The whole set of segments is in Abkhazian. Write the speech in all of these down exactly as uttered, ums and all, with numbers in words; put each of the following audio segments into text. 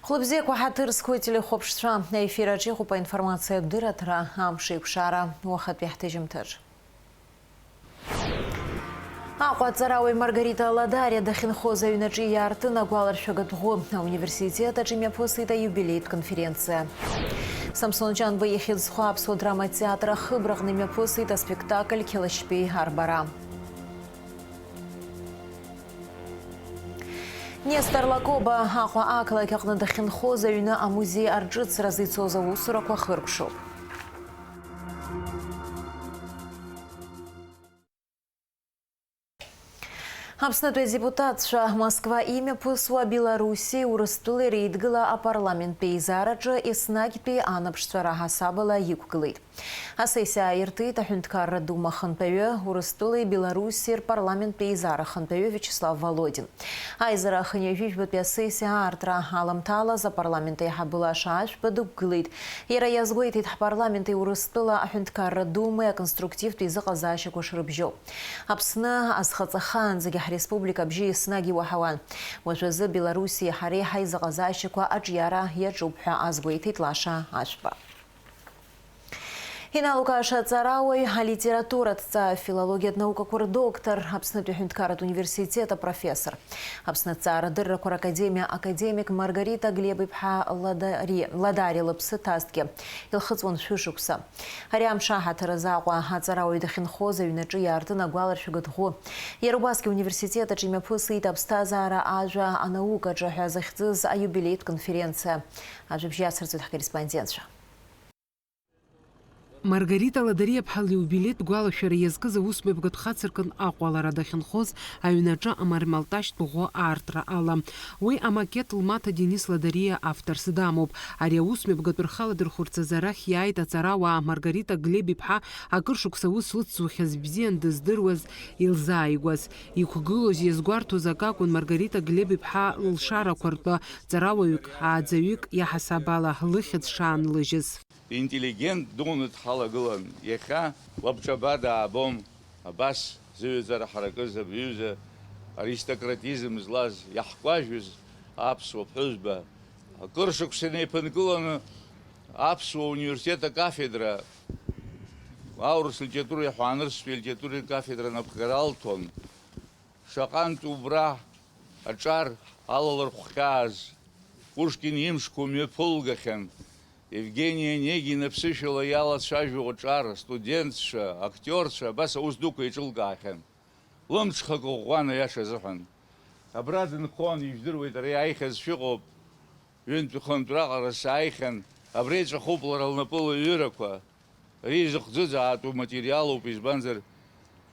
Хәлыбзиақәа ҳаҭыр зқәу ателехәаԥшцәа, аефир аҿы иҟоуп аинформациатә дырраҭара «Амш еиқәшара» уахатәи ҳҭыжьымҭаҿ. Аҟәа аҵарауаҩ Маргарита Ладариа дахьынхоз аҩнаҿы иаартын агәаларшәагатә ӷәы. Ауниверситет аҿы имҩаԥысит аиубилеитә конференциа. Самсон Ҷанба ихьӡ зху аԥсуа драматеатр ахыбраҟны имҩаԥысит аспектакль «Қьалашьбеи арбара». Нестор Лакоба Аҟәа ақалақь аҟны дахьынхоз аҩны амузеи арҿыцразы ицоз аусурақәа хыркәшоуп. Аԥснытәи адепутатцәа Москва имҩаԥысуа Белоруссиеи Урыстәылеи реидгыла апарламенттә еизараҿы еснагьтәи анаԥшцәа раҳасабала иқәгылеит. Асессиа ааиртит аҳәынҭқарра дума ахантәаҩы, Урыстәылеи Белоруссиеи рпарламенттә еизара ахантәаҩы Виачеслав Володин. Аизара ахынҩажәи жәбатәи асессиа аартра аламҭалаз апарламент аиҳабы Лаша Ашәба дықәгылеит. Иара иазгәеиҭеит ҳпарламенти Урыстәыла аҳәынҭқарра думеи аконструктивтә еизыҟазаашьақәа шрыбжьоу. Аԥсны азхаҵахаанӡагьы ҳреспублика абжьы еснагь иуаҳауан. Уажәазы Белоруссиеи ҳареи ҳаизыҟазаашьақәа аҿиара иаҿуп ҳәа азгәеиҭеит Лаша Ашәба. Иналукааша аҵарауаҩ, алитературатә ҭҵааҩ, афилологиатә наукақәа рдоктор, Аԥснытәи аҳәынҭқарратә университет апрофессор, Аԥсны аҭҵаарадыррақәа ракадемиа академик Маргарита Глеб-иԥҳа Ладари-, Ладариа лыԥсы ҭазҭгьы илхыҵуан шәышықәса. Ари амш аҳаҭыр азы Аҟәа аҵарауаҩ дахьынхоз аҩнаҿы иаартын агәаларшәагатә ӷәы. Иара убасгьы ауниверситет аҿы имҩаԥысит аԥсҭазаара ажәа анаукаҿы ҳәа захьӡыз аиубилеитә конференциа. Ажәабжь иацырҵоит ҳкорреспондентцәа. Маргарита Ладариа-ԥҳа лиубилеитә гәалашәара иазкыз аусмҩаԥгатә хацыркын Аҟәа лара дахьынхоз аҩнаҿы амармалташьтә ӷәы аартра ала. Уи амакет лмаҭа Денис Ладариа авторс дамоуп. Ари аусмҩаԥгатә рхаладырхәырц азы арахь иааит аҵарауаа Маргарита Глеб-иԥҳа акыр шықәса аус лыцзухьаз бзиан дыздыруаз, илзааигәаз. Иқәгылоз иазгәарҭоз акакәын Маргарита Глеб-иԥҳа лылшарақәа ртәы ҵарауаҩык, ааӡаҩык иаҳасаб ала лыхьӡ шаанлыжьыз. Интеллигент дуны дҳалагылан, иахьа лабҿаба даабом, абас зыҩаӡара ҳаракыз абри аҩыза аристократизм злаз, иаҳкәажәыз аԥсуа ԥҳәызба. Акыр шықәса инеиԥынкыланы аԥсуа университет акафедра, аурыс литературеи ҳәа анырцәтәи алитературеи акафедра анапхгара алҭон. Шаҟантә убра аҿар алалырхәхьааз, Пушкин имшқәа мҩаԥылгахьан, Евгени Онегин аԥсышәала иалацәажәо аҿар, студентцәа, актиорцәа абас аус дуқәа еиҿылкаахьан. Лымҽхак ӷәӷәан, аиаша азыҳәан. Абра дынхон, ижәдыруеит, ара иааихьазшәа ыҟоуп. Ҩынтә-хынтә раҟара сааихьан, абра иҵәахуп лара лнапы лыҩрақәа. Ари изыхӡыӡаатәу материалуп, избанзар,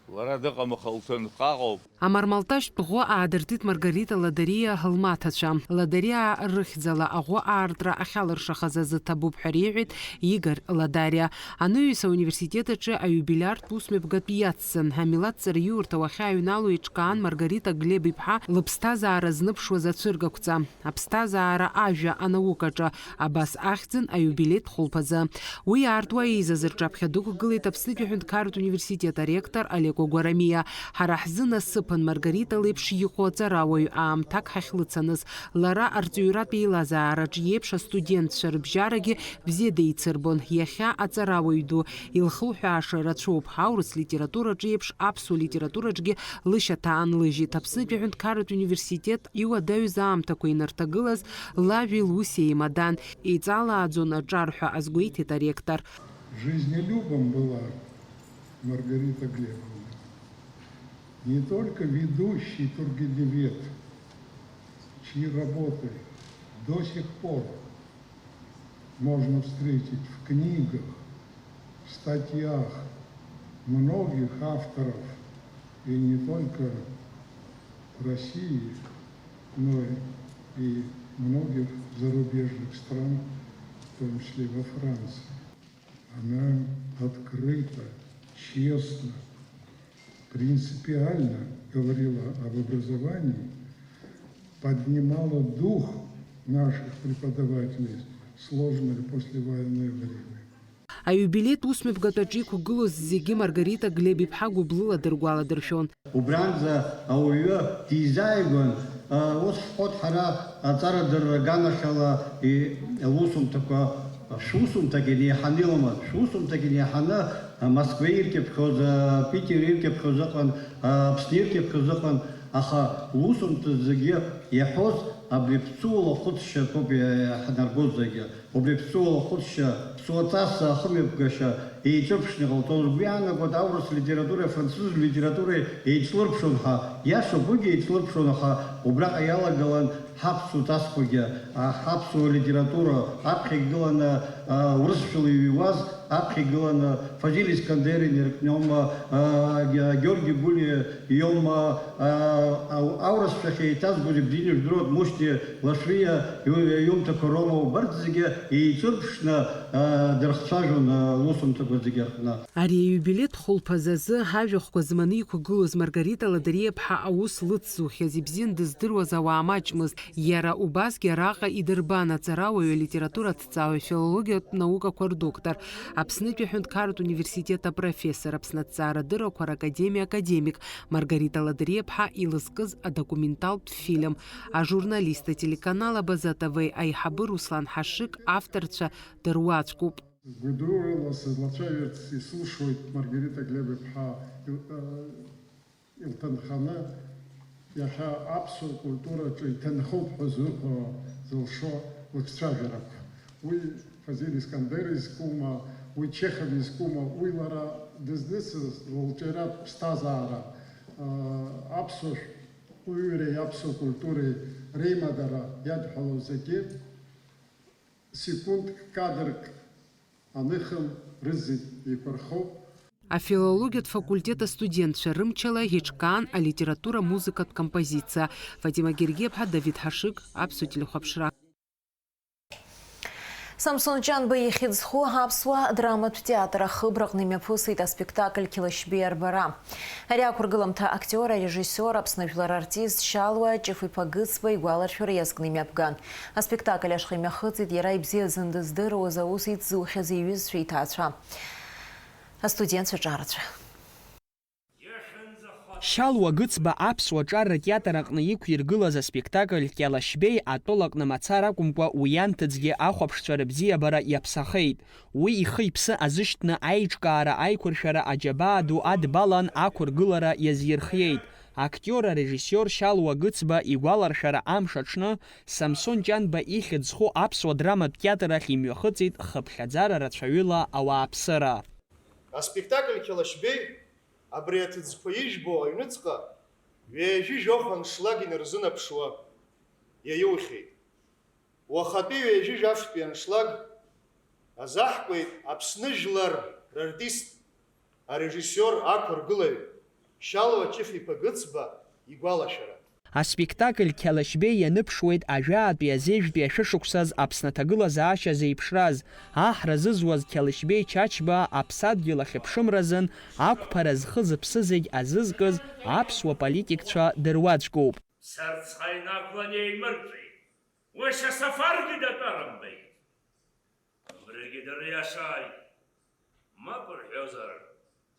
лара дыҟам, аха лҭынхаҟоуп. Амармалташьтә ӷәы аадыртит Маргарита Ладариа лмаҭацәа. Ладариаа рыхьӡала аӷәы аартра ахьалыршахаз азы ҭабуп ҳәа реиҳәеит Игорь Ладариа. Анаҩс ауниверситет аҿы аиубилиартә усмҩаԥгатә иацҵан, амилаҭҵараиурҭа уахьааҩнало еиҿкаан Маргарита Глеб-иԥҳа лыԥсҭазаара зныԥшуаз ацәыргақәҵа. Аԥсҭазаара ажәа анаукаҿы абас ахьӡын аиубилеитә хәылԥазы. Уи аартуа еизаз рҿаԥхьа дықәгылеит Аԥснытәи аҳәынҭқарратә университет аректор Алеко Гәарамиа. Ҳара ҳзы насыԥын Маргарита леиԥш иҟоу аҵарауаҩ аамҭак ҳахьлыцаныз. Лара арҵаҩратә еилазаараҿ иеиԥш астудентцәа рыбжьарагьы бзиа деицырбон. Иахьа аҵарауаҩ ду илхылҳәааша рацәоуп. Аурыс литератураҿы еиԥш аԥсуа литератураҿгьы лышьаҭа аанлыжьит. Аԥснытәи аҳәынҭқарратә университет иуадаҩыз аамҭақәа инарҭагылаз лажәеи луси еимадан, еиҵалааӡон аҿар ҳәа азгәеиҭеит аректор. Жизнелюбом была Маргарита Глебовна. Не только ведущий тургеневед, чьи работы до сих пор можно встретить в книгах, в статьях многих авторов, и не только России, но и многих зарубежных стран, в том числе во Франции. Она открыто, честно, принципиально говорила об образовании, поднимала дух наших преподавателей в сложное послевоенное время. Аиубилеитә усмҩаԥгатәаҿы иқәгылоз зегьы Маргарита Глеб-иԥҳа гәыблыла дыргәаладыршәон. Убранӡа ауаҩы дизааигәан Ус ҳҳәоит ҳара аҵарадырра аганахьала, и-, лусумҭақәа, шәусумҭак инеиҳаны илымаз, шәусумҭак инеиҳаны Москва иркьыԥхьоз, Питер иркьыԥхьоз ыҟан, Аԥсны иркьыԥхьоз ыҟан, аха лусумҭа зегьы иаҳәоз абри аԥсуала хәыцшьақәоуп иаҳнарбоз зегьы. Убри аԥсуала хәыцшьа, ԥсуаҵас ахымҩаԥгашьа еиҿырԥшны иҟалҵон. Сгәы иаанагоит, аурыс литературеи афранцыз литературеи еицлырԥшуан ҳәа. Иашоуп, уигьы еицлырԥшуан, аха убраҟа иалагылан ҳаԥсуа ҵасқәагьы, а, ҳаԥсуа литература аԥхьа игыланы, а, урысшәала иҩуаз, аԥхьа игыланы Фазиль Искандер инаркны иоума, а, Георги Гулиа иоума, а, ау-, аурысшәахь еиҭазгоз ибзианы ижәдыруа Мушьти Лашәриа иу-, иҩымҭақәа роума, убарҭ зегьы еиҿырԥшны, а, дырхцәажәон, а, лусумҭақәа зегьы рҟны. Ари аиубилеҭ хәылԥаз азы ҳажәахәқәа зманы иқәгылоз Маргарита Ладариа-ԥҳа аус лыцзухьаз ибзиан дыздыруаз ауаа маҷмызт. Иара убасгьы араҟа идырбан аҵарауаҩ, алитература аҭҵааҩ, афилологиатә наукақәа рдоктор, Аԥснытәи аҳәынҭқарратә университет апрофессор, Аԥсны аҭҵаарадыррақәа ракадемиа академик Маргарита Ладариа-ԥҳа илызкыз адокументалтә фильм, ажурналист, ателеканал Абаза ТВ аиҳабы Руслан Ҳашыг авторцәа дыруаӡәкуп. Гәыдурала сызлацәажәарц исылшоит Маргарита Глеб-иԥҳа ил-, э, илҭынханы иахьа аԥсуа культураҿы иҭынхоуп ҳәа зыҳәо зылшо лыҿцәажәарақәа. Уи Фазиль Искандер изкума, уи Чехов изкума, уи лара дызныцыз лылҿиаратә ԥсҭазаара, э, аԥсуа шәҟәыҩҩреи аԥсуа культуреи реимадара иадҳәалоу зегьы секундк, кадрк аныхым рызегь еиқәырхоуп. Афилологиатә факультет астудентцәа рымчала Ҳиҷкан алитература музыкатә композициа. Фатима Гергиаԥҳа, Давид Ҳашыг, Аԥсуа телехәаԥшра. Самсон Ҷанба ихьӡ зху аԥсуа драматә театр ахыбраҟны имҩаԥысит аспектакль Қьалашьбеи арбара. Ари ақәыргыламҭа актиор, арежиссиор, Аԥсны жәлар артист Шьалуа Ҷыф-иԥа Гыцба игәаларшәара иазкны имҩаԥган. Аспектакль ашҟа имҩахыҵит иара ибзиаӡаны дыздыруаз аус иҵзухьаз иҩызцәа, иҭаацәа, астудентцәа ҿарацәа. Шьалуа Гыцба аԥсуа ҿар ртеатр аҟны иқәиргылаз аспектакль Кьалашьбеи атәыла аҟны мацара акәымкәа уи анҭыҵгьы ахәаԥшцәа рыбзиабара иаԥсахеит. Уи ихы-иԥсы азышьҭны аиҿкаара аиқәыршәара аџьабаа ду адбалан ақәыргылара иазирхиеит. Актиор, арежиссиор Шьалуа Гыцба игәаларшәара амш аҽны Самсон Ҷанба ихьӡ зху аԥсуа драматә театр ахь имҩахыҵит хыԥхьаӡара рацәаҩыла ауааԥсыра. Аспектакль Қьалашьбеи абри аҭыӡқәа ижәбо аҩныҵҟа ҩажәи жәохә аншлаг инарзынаԥшуа иаиухьеит. Уахатәи ҩажәи жәафтәи аншлаг азаҳкуеит Аԥсны жәлар рартист, арежиссиор, ақәыргылаҩ Шьалуа Ҷыф-иԥа Гыцба игәалашәара. Аспектакль Қьалашьбеи ианыԥшуеит ажәаатәи азежәтәи ашәышықәсаз Аԥсны аҭагылазаашьа зеиԥшраз, аҳра зызуаз Қьалашьбеи Чачба аԥсадгьыл ахьыԥшымразын ақәԥара зхы-зыԥсы зегь азызкыз аԥсуа политикцәа дыруаӡәкуп. Сарцхә инақәлан еимырҵәеит. Уи сасафаргьы датәарымбеит. Абригьы дыриашааит. Мап рҳәозар,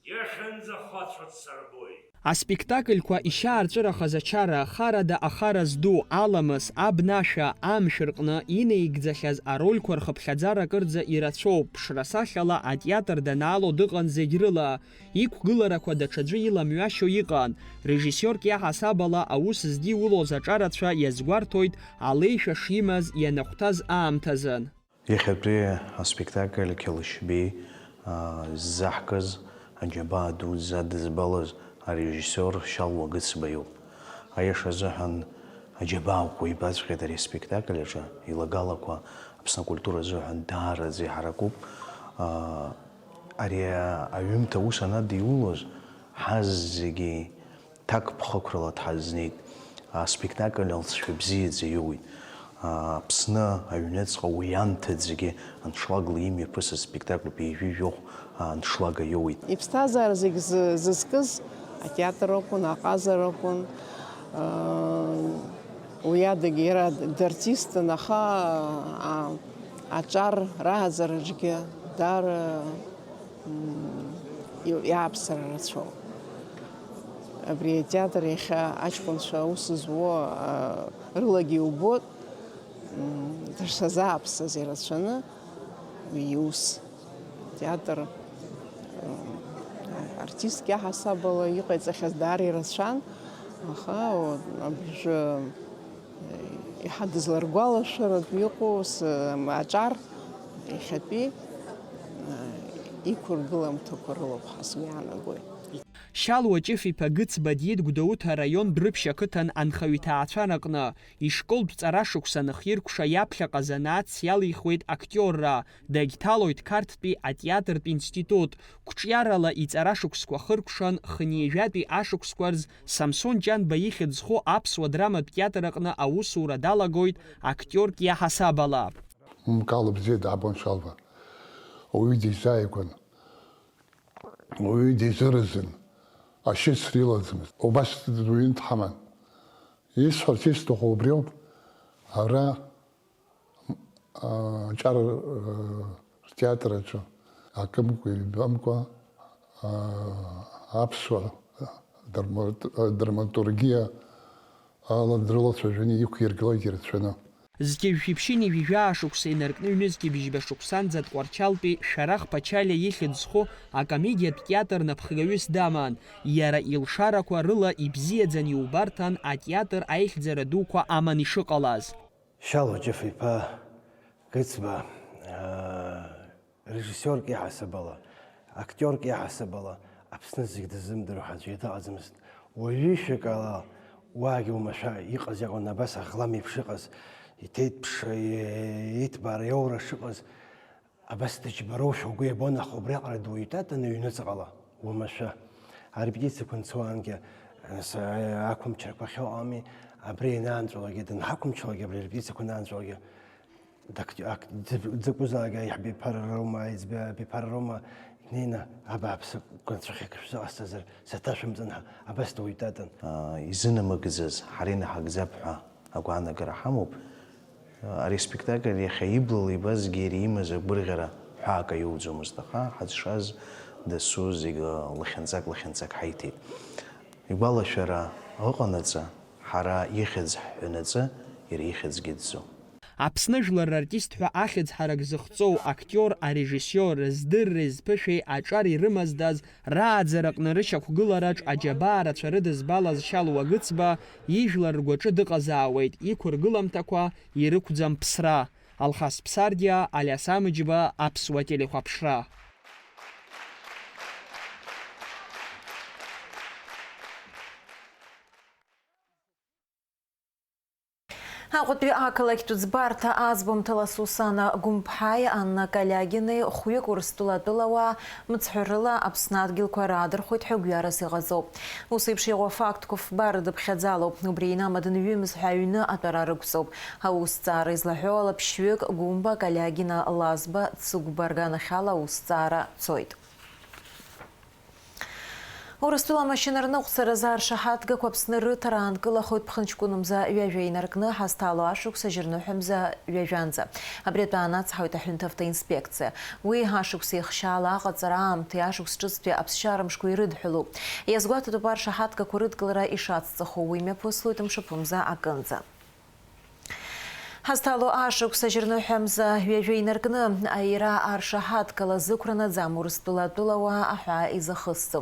иахьынӡахәацәо дсырбоит. Аспектакльқәа ишьаарҵәырахаз ачара, харада ахара зду, аламыс, абнашәа, амшә рҟны инеигӡахьаз арольқәа рхыԥхьаӡара кырӡа ирацәоуп, ԥшра-сахьала атеатр данаало дыҟан зегь рыла. Иқәгыларақәа даҽаӡәы иламҩашьо иҟан, режиссиорк иаҳасаб ала аус здиулоз аҿарацәа иазгәарҭоит алеишәа шимаз ианахәҭаз аамҭазын. Иахьатәи аспектакль Қьалашьбеи, аа, ззаҳкыз аџьабаа дуӡӡа дызбалаз арежиссиор Шьалуа Гыцба иоуп. Аиаша азыҳәан, аџьабаақәа ибаҵәҟьеит ари аспектакль аҿы, илагалақәа Аԥсны акультура азыҳәан даараӡа иҳаракуп. Аа, ари аҩымҭа аус анадиулоз, ҳазегьы ҭакԥхықәрала дҳазнеит. Аспектакль алҵшәа бзиаӡа иоуит. Аԥсны аҩныҵҟа уи анҭыҵгьы аншлагла имҩаԥысыз спектакльуп, ҩажәи жәохә аншлага иоуит. Иԥсҭазаара зегь зы-, зызкыз атеатр акәын, аҟазара акәын. Уи адагьы иара дартистын, аха, а, аҿар раҳаӡараҿгьы даара, м, иу-, иааԥсара рацәоуп. Абри атеатр иахьа аҷкәынцәа аус зуа, а, рылагьы иубоит, м, дышсазааԥсаз ирацәаны уи иус. Атеатр, м, артистк иаҳасабала иҟаиҵахьаз даара ирацәан, аха, о, абыржәы Иҳадызларгәалашәаратә иҟоу с-, аҿар иахьатәи, э, иқәыргыламҭақәа рылоуп ҳәа сгәы иаанагоит. Шьалуа Ҷыф-иԥа Гыцба диит Гәдоуҭа араион Дәрыԥшь ақыҭан анхаҩ иҭаацәараҟны. Ишколтә ҵарашықәса анахиркәша иаԥхьаҟа занааҭс иалихуеит актиорра, дагьҭалоит Қарҭтәи атеатртә институт. Қәҿиарала иҵарашықәсқәа хыркәшан, хынҩажәатәи ашықәсқәа рзы Самсон Ҷанба ихьӡ зху аԥсуа драматә театр аҟны аусура далагоит актиорк иаҳасабала. Мкала бзиа даабон Шьалуа. Ауаҩы дизааигәан, ауаҩы дизыразын, ашьыцра илаӡамызт. Убас дуаҩны дҳаман. Исҳәарц исҭаху убриоуп, ара аҿар, э, ртеатр аҿы акымкәа-ҩбамкәа, а, аԥсуа драмат-, драматургиа ала дрылацәажәаны иқәиргылеит ирацәаны. Зқьи жәшәи ԥшьынҩажәи жәаа шықәса инаркны ҩнызқьи бжьба шықәсанӡа Тҟәарчалтәи Шәарах Ԥачалиа ихьӡ зху акомедиатә театр напхгаҩыс даман, иара илшарақәа рыла ибзиаӡан иубарҭан атеатр аихьӡара дуқәа аман ишыҟалаз. Шьалуа Ҷыф-иԥа Гыцба, аа, режиссиорк иаҳасабала, актиорк иаҳасабала Аԥсны зегь дыззымдыруа аӡәгьы дыҟаӡамызт. Уаҩышәак ала уаагьы уамашәа иҟаз иакәын, абас аӷлам еиԥш иҟаз, иҭеиҭԥшра, иҭбаара иоура шыҟаз, абас дыџьбароушәа угәы иабон, аха убриаҟара дуаҩ дтәан аҩныҵҟала, уамашәа. Арепетициақәа анцоаангьы, нас, ақәымчрақәа ахьыҟами, абри ианаанҵәалакгьы, данҳақәымчлакгьы, абри арепетициақәа анаанҵәалакгьы, дак-, ак-, дзы-, дзакәызаалак аиҳаб иԥара роума, аиҵбы аиҳаб иԥара роума, инеины, абааԥсы, гәынҵәахьак шәзыҟасҵазар, саҭашәымҵан ҳәа, абас дуаҩ дтәан. Изынамыгӡаз, ҳара инаҳагӡап ҳәа агәаанагара ҳамоуп. Ари аспектакль иахьа иблала ибазгьы иара имаз агәырӷьара ҳәаак аиуӡомызт, аха ҳазшаз дасу зегь лахьынҵак-лахьынҵак ҳаиҭеит. Игәалашәара ыҟанаҵы, ҳара ихьӡ ҳҳәанаҵы, иара ихьӡгьы ӡӡом. Аԥсны жәлар рартист ҳәа ахьӡ ҳарак зыхҵоу актиор, арежиссиор, здырреи зԥышәеи аҿар ирымаздаз, рааӡараҟны рышьақәгылараҿ аџьабаа рацәа рыдызбалаз Шьалуа Гыцба ижәлар ргәаҿы дыҟазаауеит, иқәыргыламҭақәа ирықәӡам ԥсра. Алхас Ԥсардиа, Алиас Амыџьба, Аԥсуа телехәаԥшра. Аҟәатәи ақалақьтә ӡбарҭа аӡбамҭала Сусана Гәымԥҳаи Анна Калиагинеи хәҩык Урыстәыла атәылауаа мцҳәарыла Аԥсны адгьылқәа раадырхәеит ҳәа гәҩарас иҟаҵоуп. Ус еиԥш иҟоу афактқәа фба рыдыԥхьаӡалоуп. Убри инамаданы ҩымз ҳәа аҩны атәара рықәҵоуп. Аусҭҵаара излаҳәо ала ԥшьҩык Гәымба, Калиагина, Лазба, Цыгәба рганахьала аусҭҵаара цоит. Урыстәыла амашьынарныҟәцаразы аршаҳаҭгақәа Аԥсны рыҭара аанкылахоит ԥхынҷкәынмза ҩажәа инаркны ҳазҭало ашықәс ажьырныҳәамза ҩажәанӡа. Абри атәы аанацҳауеит аҳәынҭавтоинспекциа. Уи ашықәс еихшьаала аҟаҵара аамҭеи ашықәс ҿыцтәи аԥсшьара мшқәеи ирыдҳәалоуп. Иазгәаҭатәуп аршаҳаҭгақәа рыдкылара ишацҵахо, уи мҩаԥыслоит мшаԥымза акынӡа. Ҳазҭало ашықәс ажьырныҳәамза ҩажәа инаркны, аира аршаҳаҭгала зықәра наӡам Урыстәыла атәылауаа аҳәаа изахысҵо.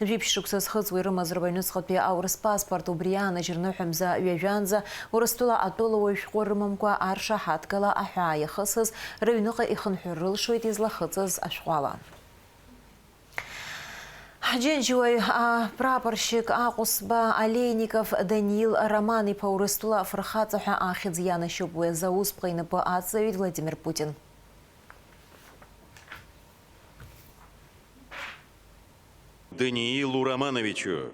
Жәиԥшь шықәса зхыҵуа ирымаз рыҩныҵҟатәи аурыс паспорт убри аан ажьырныҳәамза ҩажәанӡа Урыстәыла атәылауаҩ шәҟәы рымамкәа аршаҳаҭгала аҳәаа иахысыз рыҩныҟа ихынҳәыр рылшоит излахыҵыз ашәҟәала. Ҳџьынџьуаҩ, а, прапорщик Аҟәсба Олейников Даниил Роман-иԥа Урыстәыла афырхаҵа ҳәа ахьӡ ианашьоуп уи азы аусԥҟа инапы аҵаҩит Владимир Путин. Даниилу Романовичу.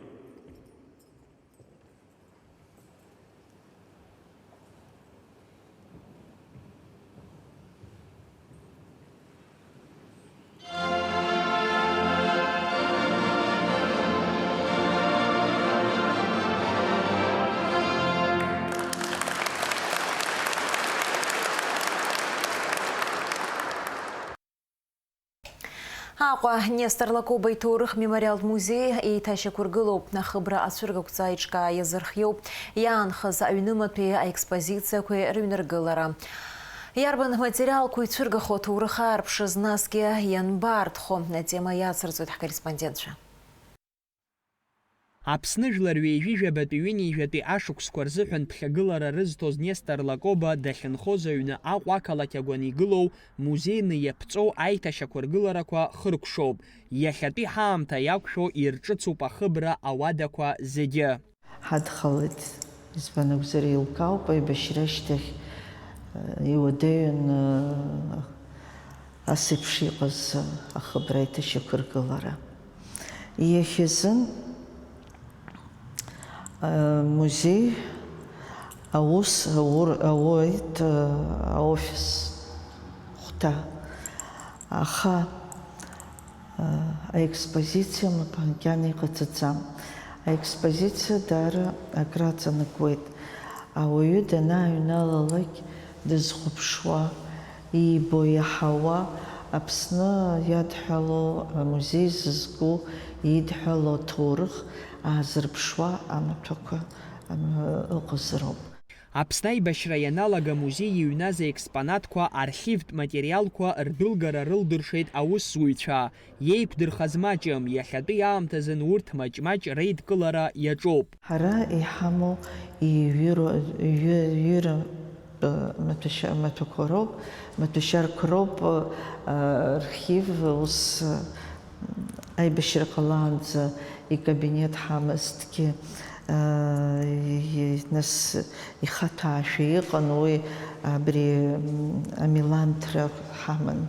Аҟәа Нестор Лакоба иҭоурых мемориалтә музеи еиҭашьақәыргылоуп. Ахыбра ацәыргақәҵа аиҿкаа иазырхиоуп иаанхаз аҩнымаҭәеи аекспозициақәеи рыҩныргылара. Иарбан материалқәа ицәыргахо аҭоурых аарԥшыз, насгьы ианбаартхо, атема иацырҵоит ҳкорреспондентцәа. Аԥсны жәлар ҩажәи жәабатәи ҩынҩажәатәи ашықәсқәа рзыҳәан ԥхьагылара рызҭоз Нестор Лакоба дахьынхоз аҩны Аҟәа ақалақь агәаны игылоу музеины иаԥҵоу аиҭашьақәыргыларақәа хыркәшоуп. Иахьатәи ҳаамҭа иақәшәо ирҿыцуп ахыбра ауадақәа зегьы. Ҳадхалеит, избан акәзар, еилкаауп аибашьра ашьҭахь, э, иуадаҩын, э, ас еиԥш иҟаз, э, ахыбра аиҭашьақәыргылара. Иахьазын, э, музеи аус аур-, ауеит, э, аофис хәҭа. Аха, э, аекспозициа макьана иҟаҵаӡам. Аекспозициа даара акраҵанакуеит. Ауаҩы данааҩналалак, дызхәаԥшуа, иибо, иаҳауа, Аԥсны иадҳәало, амузеи зызку идҳәало аҭоурых аазырԥшуа амаҭәақәа, ам, ыҟазароуп. Аԥсны аибашьра ианалага амузеи иҩназ аекспонатқәа, архивтә материалқәа рдәылгара рылдыршеит аусзуҩцәа. Иеиқәдырхаз маҷым, иахьатәи аамҭазын урҭ маҷ-маҷ реидкылара иаҿоуп. Ҳара иҳамоу иҩыро-, ҩы-, ҩыра, ы, маҭәашьа-, маҭәақәа роуп, маҭәашьарқәа роуп, ы, архив ус, ы, аибашьра ҟалаанӡа икабинет ҳамазҭгьы, ы, и-, нас ихаҭәаашәа иҟан, уи абри, м, амиланҭра ҳаман.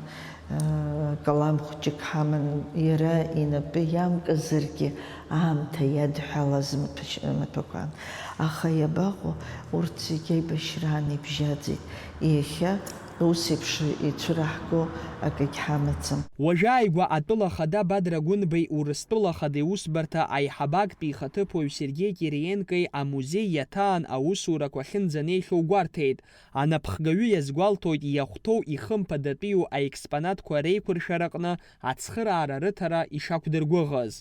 Калам хәҷык ҳаман, иара инапы иамкызаргьы, аамҭа иадҳәалаз маҭәашь-, маҭәақәан. Аха иабаҟоу, урҭ зегьы аибашьраан ибжьаӡит. Иахьа ус еиԥш ицәыраҳго акагь ҳамаӡам. Уажәааигәа атәыла ахада Бадра Гәынбеи Урыстәыла ахада иусбарҭа аиҳабы актәи ихаҭыԥуаҩ Сергеи Кириенкои амузеи иаҭаан аусурақәа ахьынӡанеихьоу гәарҭеит. Анапхгаҩы иазгәалҭоит, иахәҭоу ихымԥадатәиу аекспонатқәа реиқәыршәараҟны ацхыраара рыҭара ишақәдыргәыӷыз.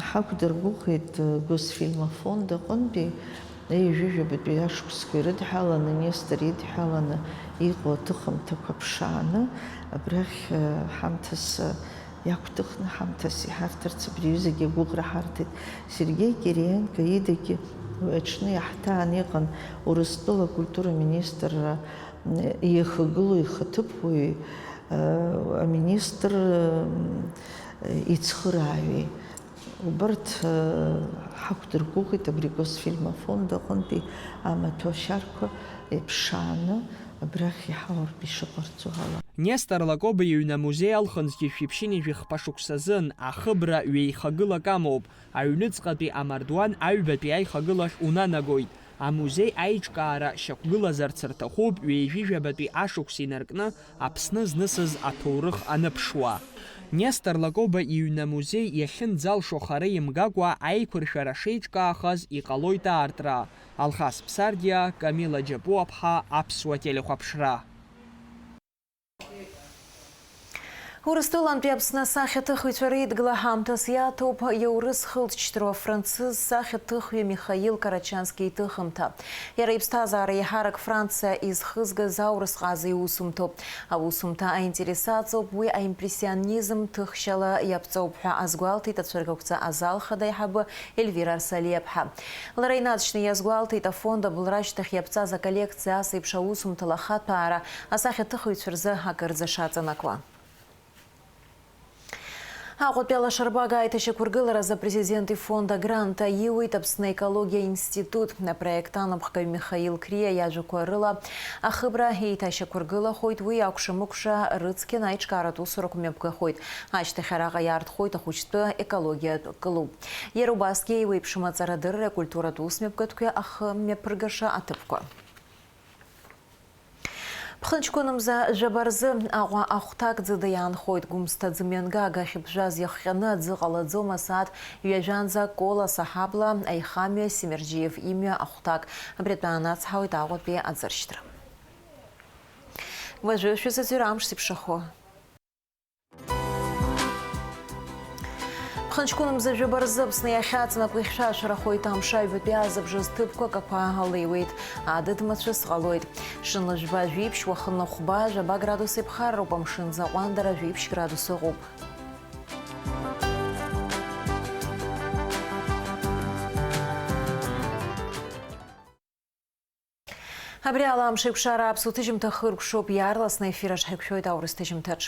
Ҳақәдыргәыӷит Госфильм афонд аҟынтәи ҩажәижәабатәи ашықәсқәа ирыдҳәаланы, Нестор идҳәаланы иҟоу аҭыхымҭақәа ԥшааны, абрахь ҳамҭас иақәтыхны ҳамҭас иҳарҭарц абри аҩызагьы агәыӷра ҳарҭеит. Сергеи Кириенко идагьы уи аҽны иаҳҭаан иҟан Урыстәыла акультура министрра иахагылоу ихаҭыԥуаҩ, аминистр ицхырааҩи. Убарҭ ҳақәдыргәыӷит абри Госфильм афонд аҟынтәи амаҭәашьарқәа иԥшааны абрахь иҳауартә ишыҟарҵо ала. Нестор Лакоба иҩны амузеи алхынҵгьы шәиԥшьынҩажәи хԥа шықәсазын, ахыбра ҩеихагылак амоуп. Аҩныҵҟатәи амардуан аҩбатәи аихагылахь унанагоит. Амузеи аиҿкаара шьақәгылазарц рҭахуп ҩажәижәабатәи ашықәс инаркны Аԥсны знысыз аҭоурых аныԥшуа. Нестор Лакоба иҩны амузеи иахьынӡалшо хара имгакәа аиқәыршәара шеиҿкаахаз иҟалоит аартра. Алхас Ԥсардиа, Камила Џьапуаԥҳа, Аԥсуа телехәаԥшра. Урыстәылантәи Аԥсны асахьаҭыхҩцәа реидгыла ҳамҭас иаҭоуп иаурыс хылҵшьҭроу афранцыз сахьаҭыхҩы Михаил Карачански иҭыхымҭа. Иара иԥсҭазаара еиҳарак Франциа изхызгаз аурыс ҟаза иусумҭоуп. Аусумҭа аинтерес аҵоуп уи аимпрессионизм ҭыхшьала иаԥҵоуп ҳәа азгәалҭеит ацәыргақәҵа азал хада аиҳабы Ельвира Арсалиаԥҳа. Лара инаҵшьны иазгәалҭеит, афонд абылра ашьҭахь иаԥҵаз аколлекциа ас еиԥш аусумҭала ахаҭәаара асахьаҭыхыҩцәа рзы акырӡа шаҵанакуа. Аҟәатәи алашарбага аиҭашьақәыргыларазы апрезидент ифонд агрант аиуеит Аԥсны аекологиа институт. Апроект анапхгаҩ Михаил Криа иажәақәа рыла, ахыбра еиҭашьақәыргылахоит, уи акәша-мыкәша рыцқьаны аиҿкааратә усурақәа мҩаԥгахоит. Ашьҭахь араҟа иаартхоит ахәыҷтәы екологиатә клуб. Иара убасгьы еиуеиԥшым аҵарадырреи акультуратә усмҩаԥгатәқәеи ахымҩаԥыргаша аҭыԥқәа. Ԥхынҷкәынымза жәаба рзы Аҟәа ахәҭак ӡыда иаанхоит. Гәымсҭа ӡымҩангага ахьыԥжәаз иахҟьаны аӡы ҟалаӡом асааҭ ҩажәанӡа Кола Саҳабла аихамҩа Семерџьиев имҩа ахәҭак. Абри атәы аанацҳауеит Аҟәатәи аӡыршьҭра. Уажәы шәызаҵәыра амш зеиԥшрахо. Хынҷкәынмза жәаба рзы Аԥсны иахьаҵанакуа ихьшәашәарахоит амш, аҩбатәи азыбжаз ҭыԥқәак ақәа алеиуеит, адыд мацәыс ҟалоит. Шынла жәба жәиԥшь, уахынла хәба, жәаба градус еиԥхарроуп, амшын заҟәандара жәиԥшь градус ыҟоуп. Абри ала амш еиқәшара аԥсуа ҭыжьымҭа хыркәшоуп, иаарласны ефир аҿ ҳаиқәшәоит аурыс ҭыжьымҭаҿ.